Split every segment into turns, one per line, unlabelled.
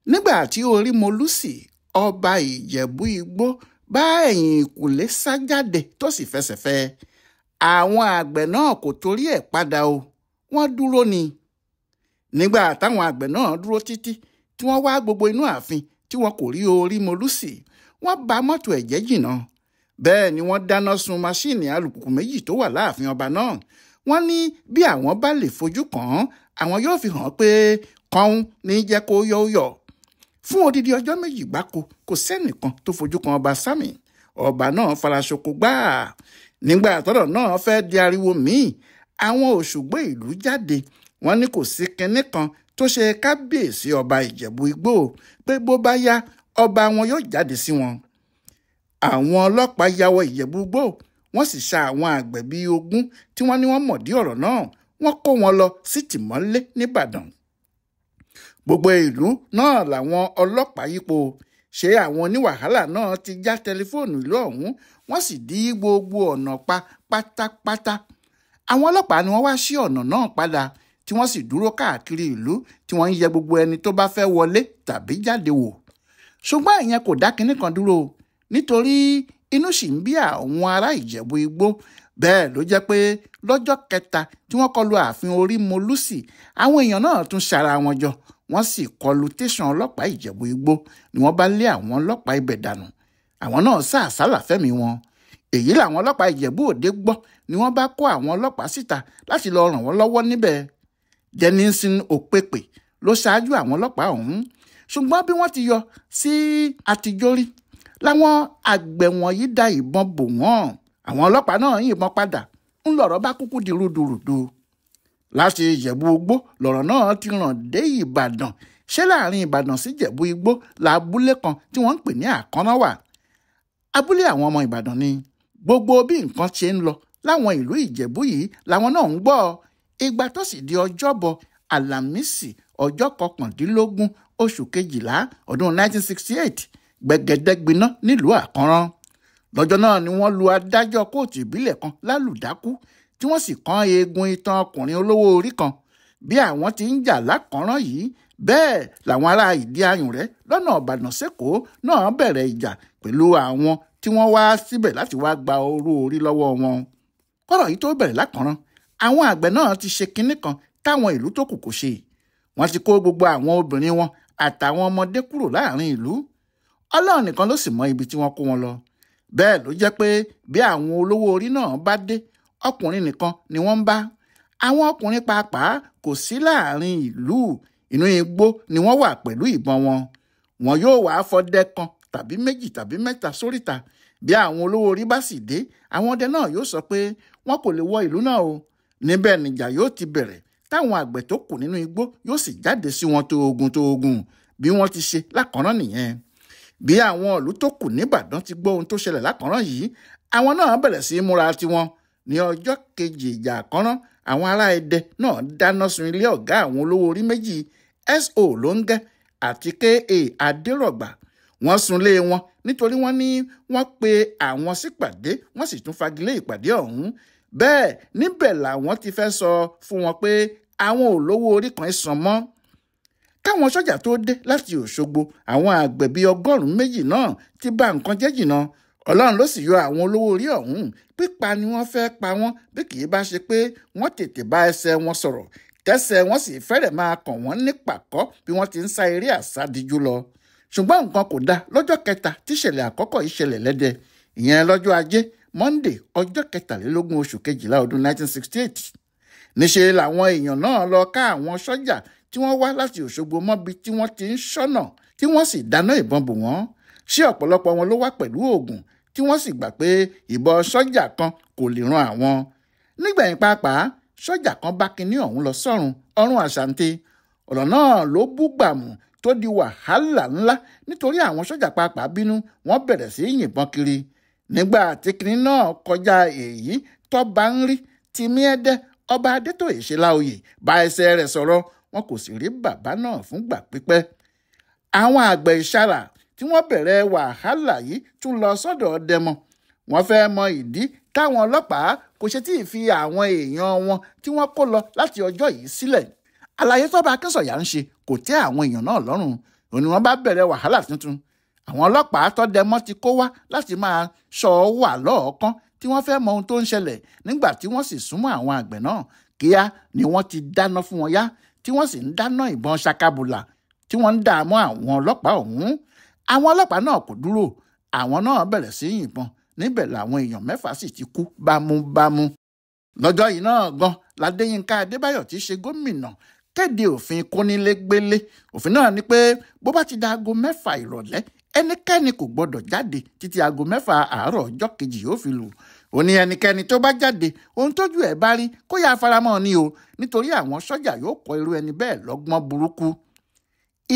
Nígbà tí Orímolúsì ọba Ìjẹ̀bú Igbó bá ẹ̀yìn ìkùlé sá jáde tó sì fẹsẹ̀ fẹ́ ẹ, àwọn àgbẹ̀ náà kò torí ẹ̀ padà o, wọ́n dúró ni. Nígbà táwọn àgbẹ̀ náà dúró títí tí wọ́n wá gbogbo inú ààfin tí wọn kò rí Orímolúsì, wọ́n ba mọ́tò ẹ̀jẹ̀ jìnnà. Bẹ́ẹ̀ ni wọ́n dáná sun máṣíìnì alùpùpù méjì tó wà láàfin ọba náà. Wọ́n ní bí àwọn bá lè fojú kàn án, àwọn yóò fi hàn pé kọ́hún ní jẹ́ kó yọ́ yọ̀. Fún odidi ọjọ́ méjì gbáko, kò sẹ́nìkan tó fojú kan ọba Sámì. Ọba náà faraṣoko gbáà. Nígbà tọ́rọ̀ náà fẹ́ di ariwo míì, àwọn òṣùgbó ìlú jáde. Wọ́n ní kò sí kinní kan tó ṣe kábíyèsí ọba Ìjẹ̀bú Igbó, pé bó bá yá ọba wọn yóò jáde sí wọn. Àwọn ọlọ́pàá ya wọ Ìjẹ̀bú Igbó, wọ́n sì ṣa àwọn àgbẹ̀ bíi 20 tí wọ́n ní wọ́n mọ̀dí ọ̀rọ̀ náà. Wọ́n kó wọn lọ sí tìmọ́lé nìbàdàn. Gbogbo ìlú náà làwọn ọlọ́pàá yípo. Ṣé àwọn oníwàhálà náà ti já tẹlifóònù ìlú ọ̀hún, wọ́n sì dí gbogbo ọ̀nà pa pátápátá. Àwọn ọlọ́pàá ni wọ́n wá sí ọ̀nà náà padà, tí wọ́n sì dúró káàkiri ìlú tí wọ́n ń yẹ gbogbo ẹni tó bá fẹ́ wọlé tàbí jáde wò. Ṣùgbọ́n ìyẹn kò dá kinní kan dúró, nítorí inú sì ń bí àwọn ará Ìjẹ̀bú Igbó. Bẹ́ẹ̀ ló jẹ́ pé lọ́jọ́ kẹta tí wọ́n kọlu ààfin Orímolúsì, àwọn èèyàn náà tún ṣara wọn jọ, wọ́n sì kọlu tẹ̀sán ọlọ́pàá Ìjẹ̀bú Igbó ni wọ́n bá lé àwọn ọlọ́pàá ibẹ̀ dànù. Àwọn náà sá àsálà fẹ́mi wọn. Èyí làwọn ọlọ́pàá Ìjẹ̀bú Òde gbọ́ ni wọ́n bá kó àwọn ọlọ́pàá síta láti lọ ràn wọ́n lọ́wọ́ níbẹ̀. Jennison Òpèpè ló ṣáájú àwọn ọlọ́pàá ọ̀hún. Ṣùgbọ́n bí wọ́n ti yọ sí àtijọ́rí láwọn àgbẹ̀ wọ̀nyí da ìbọn bò wọ́n. Àwọn ọlọ́pàá náà yìnbọn padà, ń lọ̀rọ̀ bá kúkú di rúdurùdu. Láti Ìjẹ̀bú Igbó lọ̀rọ̀ náà ti ràn dé Ìbàdàn. Ṣé láàrin Ìbàdàn sí Ìjẹ̀bú Igbó làbúlé kan tí wọ́n ń pè ní Àkànná wà? Abúlé àwọn ọmọ Ìbàdàn ni. Gbogbo bí nǹkan ṣe ń lọ láwọn ìlú Ìjẹ̀bú yìí làwọn náà ń gbọ́. Ìgbà tó sì di Ọjọ́bọ̀ Àlàmísì ọjọ́ 19 oṣù kejìlá ọdún 1968, gbẹ̀gẹ̀dẹ̀ gbiná nílùú Àkànrán. Lọ́jọ́ náà ni wọ́n lu adájọ́ kóòtù ìbílẹ̀ kan lálùdákú, tí wọ́n sì kán eegun itan ọkùnrin olówó orí kan. Bí àwọn ti ń jà lákànrán yìí, bẹ́ẹ̀ làwọn ará ìdí Ayùnrẹ́ lọ́nà Ìbàdàn sẹ́kọ̀ọ́ náà bẹ̀rẹ̀ ìjà pẹ̀lú àwọn tí wọ́n wá síbẹ̀ láti wá gba owó orí lọ́wọ́ wọn. Kọ́rọ̀ yìí tó bẹ̀rẹ̀ lákànrán, àwọn àgbẹ̀ náà ti ṣe kinní kan táwọn ìlú tó kù kò ṣe. Wọ́n ti kó gbogbo àwọn obìnrin wọn àtàwọn ọmọdé kúrò láàrin ìlú. Ọlọ́run nìkan ló sì mọ ibi tí wọ́n kó wọn lọ. Bẹ́ẹ̀ ló jẹ́ pé bí àwọn olówó orí náà bá dé, ọkùnrin nìkan ni wọ́n ń bá. Àwọn ọkùnrin pàápàá kò sí láàrin ìlú, inú igbó ni wọ́n wà pẹ̀lú ìbọn wọn. Wọn yóò wá fọdẹ kan tàbí méjì tàbí mẹ́ta sóríta. Bí àwọn olówó orí bá sì dé, àwọn ọdẹ náà yóò sọ pé wọn kò lè wọ ìlú náà o. Níbẹ̀ nìjà yóò ti bẹ̀rẹ̀, táwọn àgbẹ̀ tó kù nínú igbó yóò sì jáde sí wọn tóogun tóogun bí wọ́n ti ṣe lákànrán nìyẹn. Bí àwọn ìlú tó kù nìbàdàn ti gbọ́ ohun tó ṣẹlẹ̀ lákànrán yìí, àwọn náà bẹ̀rẹ̀ sí í múra tiwọn. Ní ọjọ́ kejì ìjà Àkànrán, àwọn ará Ẹdẹ náà dáná sun ilé ọ̀gá àwọn olówó orí méjì, S.O. Lóńgẹ́ àti K.A. Adérọ̀gbà. Wọ́n sunlé wọn nítorí wọ́n ní wọ́n pe àwọn sípàdé, wọ́n sì tún fagilé ìpàdé ọ̀hún. Bẹ́ẹ̀ níbẹ̀ làwọn ti fẹ́ sọ fún wọn pé àwọn olówó orí kan san mọ́. Káwọn sọ́jà tó dé láti Òṣogbo, àwọn àgbẹ̀ bíi 200 náà ti bà nǹkan jẹ́ jìnnà. Ọlọ́run ló sì yọ àwọn olówó orí ọ̀hún. Pípa ni wọ́n fẹ́ pa wọ́n bí kì í bá ṣe pé wọ́n tètè bá ẹsẹ̀ wọn sọ̀rọ̀. Tẹ́sẹ̀ wọn sì fẹ́rẹ̀ máa kàn wọ́n ní pàkọ́ bí wọ́n ti ń sá eré àsádìjú lọ. Ṣùgbọ́n nǹkan kò dáa lọ́jọ́ kẹta tíṣẹ̀lẹ̀ àkọ́kọ́ yìí ṣẹlẹ̀ lẹ́dẹ. Ìyẹn lọ́jọ́ Ajé Monday ọjọ́ 23 oṣù kejìlá ọdún 1968. Níṣe làwọn èèyàn náà lọ ká àwọn sọ́jà tí wọ́n wá láti Òṣogbo mọ́bi tí wọ́n ti ń ṣọ́nà, tí wọ́n sì dáná ìbọn bò wọ́n. Ṣé ọ̀pọ̀lọpọ̀ wọn ló wá pẹ̀lú oògùn tí wọ́n sì gbà pé ìbọn sọ́jà kan kò lè ran àwọn. Nígbẹ̀yìn pàápàá, sọ́jà kan bá kinní ọ̀hún lọ sọ́run ọ̀run àṣàǹtẹ. Ọ̀rọ̀ náà ló bú gbàmù tó di wàhálà ńlá nítorí àwọn sọ́jà pàápàá bínú, wọ́n bẹ̀rẹ̀ sí í yìnbọn kiri. Nígbà tí kinní náà kọjá èyí tọ́ba ń rí Tìmí Ẹdẹ ọba Adétòyè ṣe láòyè bá ẹsẹ̀ rẹ̀ sọ̀rọ̀, wọn kò sì rí bàbá náà fúngbà pípẹ́. Àwọn àgbẹ̀ Ìṣàrà tí wọ́n bẹ̀rẹ̀ wàhálà yìí tún lọ sọ́dọ̀ Dẹmọ. Wọ́n fẹ́ mọ ìdí táwọn ọlọ́pàá kò ṣe tí ì fi àwọn èèyàn wọn tí wọ́n kó lọ láti ọjọ́ yìí sílẹ̀. Àlàyé tọ́ba Akínsọ̀yà ń ṣe kò tẹ́ àwọn èèyàn náà lọ́rùn. Òun ni wọ́n bá bẹ̀rẹ̀ wàhálà tuntun. Àwọn ọlọ́pàá tọ́dẹmọ́ ti kó wá láti máa ṣọ́ wà lọ́ọ̀ọ́kán tí wọ́n fẹ́ mọ ohun tó ń ṣẹlẹ̀. Nígbà tí wọ́n sì súnmọ́ àwọn àgbẹ̀ náà, kíá ni wọ́n ti dáná fún wọn yá, tí wọ́n sì ń dáná ìbọn ṣakabùlà tí wọ́n ń dààmú àwọn ọlọ́pàá ọ̀hún. Àwọn ọlọ́pàá náà kò dúró, àwọn náà bẹ̀rẹ̀ sí yìnbọn. Níbẹ̀ làwọn èèyàn 6 sì ti kú bámúbámú. Lọ́jọ́ yìí náà gan l'Adéyínká Adébáyọ̀ tí í ṣe gómìnà kéde òfin kónílégbélé. Òfin náà ni pé bó bá ti da aago 6 ìrọ̀lẹ́, ẹnikẹ́ni kò gbọ́dọ̀ jáde títí aago 6 àárọ̀ ọjọ́ kejì yóò fi lù. Ó ní ẹnikẹ́ni tó bá jáde, ohun tójú ẹ̀ bá rí kó yá faramọ́ ni o, nítorí àwọn sọ́jà yóò kọ́ irú ẹni bẹ́ẹ̀ lọ́gbọ́n burúkú.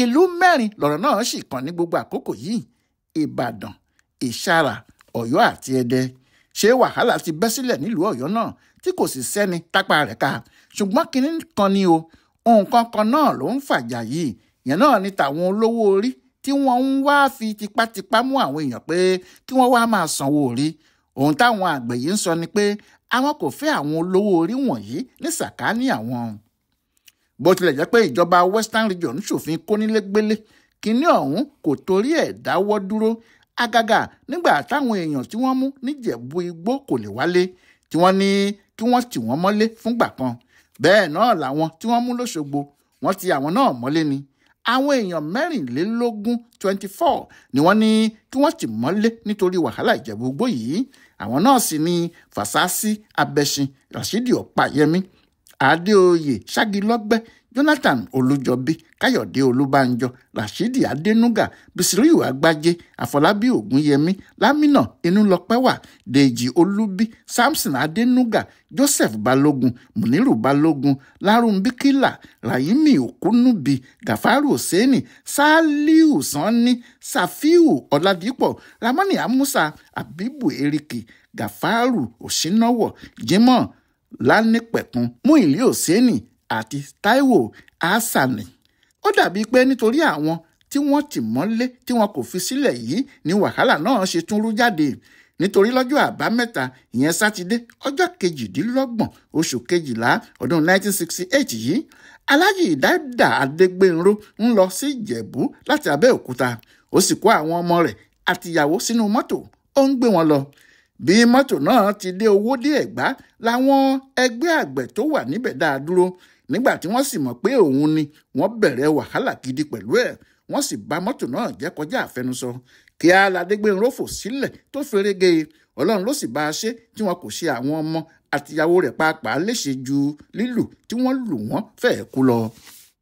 Ìlú 4 lọ̀rọ̀ náà sì kàn ní gbogbo àkókò yìí: Ìbàdàn, Ìṣàrà, Ọ̀yọ́ àti Ẹdẹ. Ṣé wàhálà ti bẹ́ sílẹ̀ nílùú Ọ̀yọ́ náà tí kò sì sẹ́ni tápá rẹ̀ ká? Ṣùgbọ́n kinní kan ni o, nǹkan kan náà ló ń fàjà yìí. Ìyẹn náà ni tàwọn olówó orí tí wọ́n ń wá fi tipátipá mú àwọn èèyàn pé kí wọ́n wá máa sanwó orí. Ohun táwọn àgbẹ̀ yìí ń sọ ni pé àwọn kò fẹ́ àwọn olówó orí wọ̀nyí ní sàkání àwọn. Bó tilẹ̀ jẹ́ pé ìjọba Western Region ṣòfin kónílégbélé, kinní ọ̀hún kò torí ẹ̀ dáwọ́ dúró. Àgàgà nígbà táwọn èèyàn tí wọ́n mú níjẹ̀bú igbó kò lè wálé, tí wọ́n ní kí wọ́n tì wọ́n mọ́lé fúngbà kan. Bẹ́ẹ̀ náà làwọn tí wọ́n mú lóṣogbo, wọ́n ti àwọn náà mọ́lé ni. Àwọn èèyàn 24 24 ni wọ́n ní kí wọ́n tì mọ́lé nítorí wàhálà ìjẹ̀bú igbó yìí. Àwọn náà sì ni Fàsásí Abẹ́ṣin, Rashidi Ọ̀páyẹmí, Adéoyè Ṣágilọ́gbẹ́, Jonathan Olújọbí, Káyọ̀dé Olúbánjọ, Rashidi Adénúgà, Bísíríù Àgbájé, Àfọlábí Ògúnyẹmí, Lámínà Inúlọpẹ́wà, Dèjì Olúbí, Samson Adénúgà, Joseph Balógun, Muniru Balógun, Lárúnbíkílà, Rahimi Òkúnúbi, Gàfárù Hosseini, Saliu Sanni, Safiu Ọládípọ̀, Ramoni Amusa, Abibu Eriki, Gàfárù Òsínnáwọ̀, Jimoh Lánìpẹ̀kun, Muili Hosseini àti Taiwo Hassani. Ó dàbí pé nítorí àwọn tí wọ́n tì mọ́lé tí wọn kò fi sílẹ̀ yìí ni wàhálà náà ṣe tún rú jáde. Nítorí lọ́jọ́ àbámẹ́ta, ìyẹn sátidé ọjọ́ 28 oṣù kejìlá ọdún 1968 yìí, Alhaji Dáúdà Adégbénró ń lọ sí Ìjẹ̀bú láti Abẹ́òkúta. Ó sì kó àwọn ọmọ rẹ̀ àtìyàwó sínú mọ́tò, ó ń gbé wọn lọ. Bí mọ́tò náà ti dé Owódé Ẹ̀gbá làwọn ẹgbẹ́ àgbẹ̀ tó wà níbẹ̀ dá a dúró. Nígbà tí wọ́n sì mọ̀ pé òun ni, wọ́n bẹ̀rẹ̀ wàhálà gidi pẹ̀lú ẹ̀. Wọ́n sì bà mọ́tò náà jẹ́ kọjá àfẹnusọ. Kíá l'Adégbénró fò sílẹ̀ tó ferege. Ọlọ́run ló sì bá a ṣe tí wọn kò ṣe àwọn ọmọ àtìyàwó rẹ̀ pàápàá léṣe ju lílù tí wọ́n lù wọ́n fẹ́ẹ̀ kú lọ.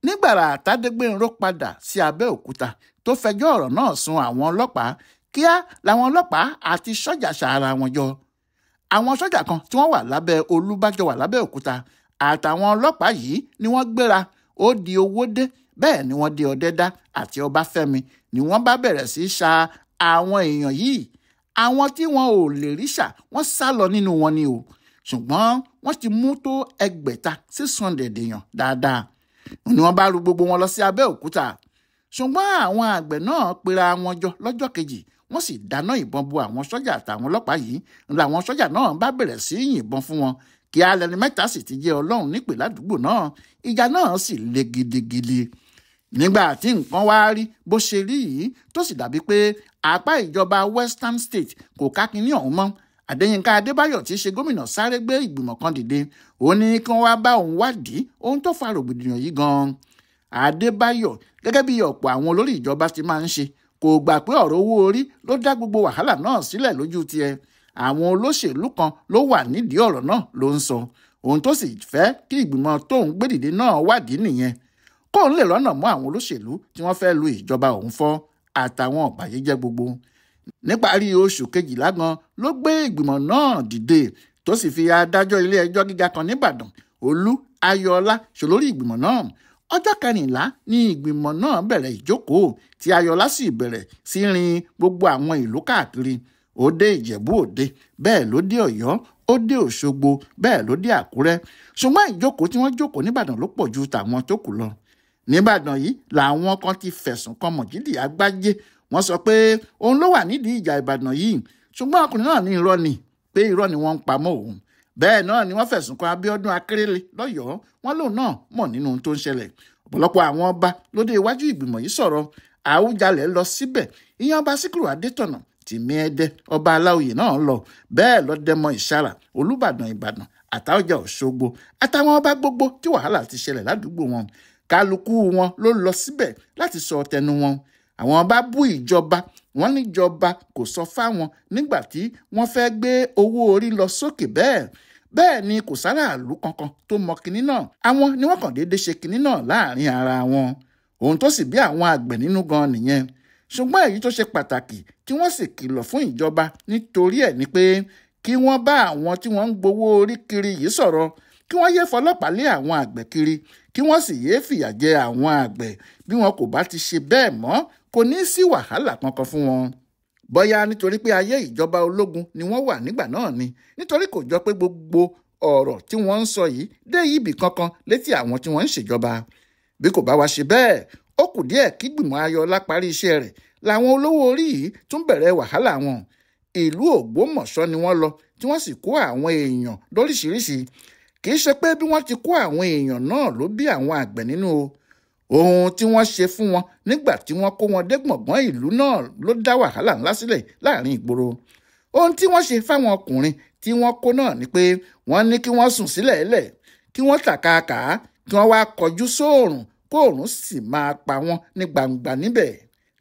Nígbàrà tÁdégbénró padà sí Abẹ́òkúta tó fẹjọ́ ọ̀rọ̀ náà sun àwọn ọlọ́pàá, kíá làwọn ọlọ́pàá àti sọ́jà ṣàrà wọn jọ. Àwọn sọ́jà kan tí wọ́n wà lábẹ́ Olúbájọ wà lábẹ́òkúta àtàwọn ọlọ́pàá yìí ni wọ́n gbéra. Ó di Owódé, bẹ́ẹ̀ ni wọ́n dé Ọ̀dẹ́dá àti Ọbáfẹ́mi ni wọ́n bá bẹ̀rẹ̀ sí í ṣa àwọn èèyàn yìí. Àwọn tí wọn ò lè rí ṣà wọ́n sá lọ nínú wọn ni o, ṣùgbọ́n wọ́n ti mú tó 6,600 èèyàn dáadáa ni wọ́n bá ru gbogbo wọn lọ sí Abẹ́òkúta. Ṣùgbọ́n àwọn àgbẹ̀ náà pera wọn jọ lọ́jọ́ kejì, wọ́n sì dáná ìbọn bo àwọn sọ́jà àtàwọn ọlọ́pàá yìí. Làwọn sọ́jà náà bá bẹ̀rẹ̀ sí yìnbọn fún wọn. Kí alẹ́ni 3 sì ti jẹ́ Ọlọ́run nípè ládùúgbò náà. Ìjà náà sì le gidigidi. Nígbà tí nǹkan wá rí bó ṣe rí yìí, tó sì dàbí pé apá ìjọba Western State kò ká kinní ọ̀hún mọ́, Adéyínká Adébáyọ̀ tí í ṣe gómìnà sáré gbé ìgbìmọ̀ kan dìde. Ó ní kí wọ́n wá bá òun wádìí ohun tó fa rògbòdìyàn yìí gan-an. Adébáyọ̀ gẹ́gẹ́ bí ọ̀pọ̀ àwọn olórí ìjọba ti máa ń ṣe, kò gbà pé ọ̀rọ̀ owó orí ló dá gbogbo wàhálà náà sílẹ̀ lójú tiẹ̀. Àwọn olóṣèlú kan ló wà nídìí ọ̀rọ̀ náà ló ń sọ. Ohun tó sì fẹ́ kí ìgbìmọ̀ tóun gbé dìde náà wádìí nìyẹn, kóun lè rọ́nà mọ́ àwọn olóṣèlú tí wọ́n fẹ́ lu ìjọba òun fọ́ àtàwọn ọ̀bàyéjẹ́ gbogbo. Níparí oṣù kejìlá gan ló gbé ìgbìmọ̀ náà dìde, tó sì fi adájọ́ ilé ẹjọ́ gíga kan nìbàdàn, Olú Ayọ̀ọ́lá, ṣolórí ìgbìmọ̀ náà. Ọjọ́ 14 ni ìgbìmọ̀ náà bẹ̀rẹ̀ ìjókòó, tí Ayọ̀ọ́lá sì bẹ̀rẹ̀ sí rin gbogbo àwọn ìlú káàkiri. Ó dé Ìjẹ̀bú Òde, bẹ́ẹ̀ ló dé Ọ̀yọ́, ó dé Òṣogbo, bẹ́ẹ̀ ló dé Àkúrẹ́. Ṣùgbọ́n ìjókòó tí wọ́n jókòó nìbàdàn ló pọ̀ ju tàwọn tó kù lọ. Nìbàdàn yìí làwọn kan ti fẹ̀sùn kan Mọ̀jídì Àgbájé. Wọ́n sọ pé òun ló wà nídìí ìjà Ìbàdàn yìí, ṣùgbọ́n ọkùnrin náà ní irọ́ ni, pé irọ́ ni wọ́n ń pamọ́ òun. Bẹ́ẹ̀ náà ni wọ́n fẹ̀sùn kan Abíọ́dún Akérèlé lọ́yọ̀ọ́, wọ́n lóun náà mọ̀ nínú ohun tó ń ṣẹlẹ̀. Ọ̀pọ̀lọpọ̀ àwọn ọba ló dé iwájú ìgbìmọ̀ yìí sọ̀rọ̀. Àwùjalẹ̀ lọ síbẹ̀, ìyẹn ọba Síkírù Adétọ̀nà, Tìmí Ẹdẹ, ọba Aláòyè náà lọ, bẹ́ẹ̀ lọ́dẹmọ Ìṣàrà, Olúbàdàn Ìbàdàn, Àtaọ́jà Òṣogbo, àtàwọn ọba gbogbo tí wàhálà ti ṣẹlẹ̀ ládùúgbò wọn. Kálukú wọn ló lọ síbẹ̀ láti sọ tẹnu wọn. Àwọn ọba bú ìjọba, wọ́n níjọba kò sọ fáwọn nígbà tí wọ́n fẹ́ gbé owó orí lọ sókè bẹ́ẹ̀. Bẹ́ẹ̀ ni kò sáràlú kankan tó mọ kinní náà. Àwọn ni wọ́n kàn déédéé ṣe kinní náà láàrin ara wọn. Ohun tó sì bí àwọn àgbẹ̀ nínú gan nìyẹn. Ṣùgbọ́n èyí tó ṣe pàtàkì tí wọ́n sì kìlọ̀ fún ìjọba nítorí ẹ̀ ni pé kí wọ́n bá àwọn tí wọ́n ń gbowó orí kiri yìí sọ̀rọ̀, kí wọ́n yéé fọlọ́pàá lé àwọn àgbẹ̀ kiri, kí wọ́n sì yéé fìyà jẹ àwọn àgbẹ̀. Bí wọn kò bá ti ṣe bẹ́ẹ̀ mọ́, kò ní sí wàhálà kankan fún wọn. Bóyá nítorí pé ayé ìjọba ológun ni wọ́n wà nígbà náà ni, nítorí kò jọ pé gbogbo ọ̀rọ̀ tí wọ́n ń sọ yìí dé ibì kankan létí àwọn tí wọ́n ń ṣèjọba. Bí kò bá wá ṣe bẹ́ẹ̀, ó kù díẹ̀ kí Gbìmọ̀ Ayọ̀ọ́lá parí iṣẹ́ rẹ̀ làwọn olówó orí yìí tún bẹ̀rẹ̀ wàhálà wọn. Ìlú Ògbómọ̀ṣọ́ ni wọ́n lọ tí wọ́n sì kó àwọn èèyàn lóríṣiríṣi. Kì í ṣe pé bí wọ́n ti kó àwọn èèyàn náà ló bí àwọn àgbẹ̀ nínú o. Ohun tí wọ́n ṣe fún wọn nígbà tí wọ́n kó wọn dé gbọ̀ngàn ìlú náà ló dá wàhálà ńlá sílẹ̀ láàrin ìgboro. Ohun tí wọ́n ṣe fáwọn ọkùnrin tí wọ́n kó náà ni pé wọ́n ní kí wọ́n sùn sílẹ̀ lẹ̀, kí wọ́n tàkàkà, kí wọ́n wá kọjú sóòrùn, kóòrùn sì máa pa wọ́n ní gbangba níbẹ̀.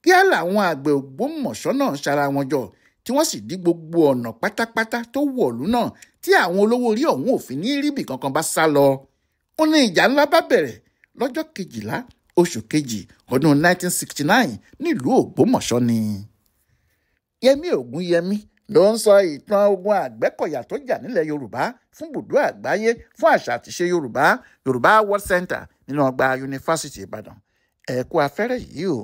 Kíá làwọn àgbẹ̀ Ògbómọ̀ṣọ́ náà ṣara wọn jọ, tí wọ́n sì dí gbogbo ọ̀nà pátápátá tó wọ̀lú náà tí àwọn olówó orí ọ̀hún ò fi ní ríbì kankan bá sá lọ. Ó ní ìjà ńlá bá bẹ̀rẹ̀ lọ́jọ́ 12 oṣù kejì ọdún 1969 nílùú Ògbómọ̀ṣọ́ ni. Yẹmí Ògúnyẹmí ló ń sọ ìtàn ogun Àgbẹ̀kọ̀yà tó jà nílẹ̀ Yorùbá fún bùdó àgbáyé fún àṣà àtiṣe Yorùbá, Yorùbá World Center nínú ọgbà Yunifásítì Ìbàdàn. Ẹ kú afẹ́rẹ́ yìí o.